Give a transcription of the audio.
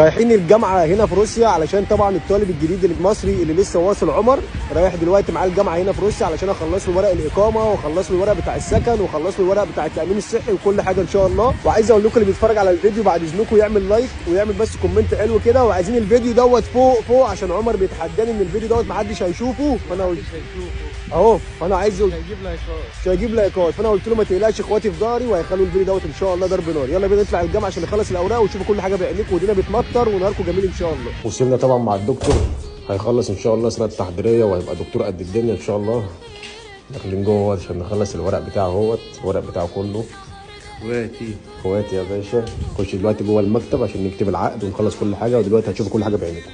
رايحين الجامعة هنا في روسيا علشان طبعا الطالب الجديد المصري اللي لسه واصل عمر رايح دلوقتي معاه الجامعة هنا في روسيا علشان اخلص له ورق الاقامة واخلص له الورق بتاع السكن واخلص له الورق بتاع التامين الصحي وكل حاجة ان شاء الله. وعايز اقول لكم اللي بيتفرج على الفيديو بعد اذنكم يعمل like ويعمل بس comment حلو كده، وعايزين الفيديو دوت فوق فوق عشان عمر بيتحداني ان الفيديو دوت محدش هيشوفه، فانا قلت اهو، فانا عايزه هيجيب لايكات، مش هيجيب لايكات، فانا قلت له ما تقلقش اخواتي في ظهري وهيخلوا الفيديو دوت ان شاء الله ضرب نار. يلا بينا نطلع الجامعة عشان نخلص الاوراق وتشوفوا كل حاجة بعينيكم، ودينا بتمطر ونهاركم جميل ان شاء الله. وصلنا طبعا مع الدكتور، هيخلص ان شاء الله سنة تحضيرية وهيبقى دكتور قد الدنيا ان شاء الله. داخلين جوه عشان نخلص الورق بتاعه اهوت، الورق بتاعه كله اخواتي اخواتي يا باشا. نخش دلوقتي جوه المكتب عشان نكتب العقد ونخلص كل حاجة، ودلوقتي هتشوفوا كل حاجة بعينيكم.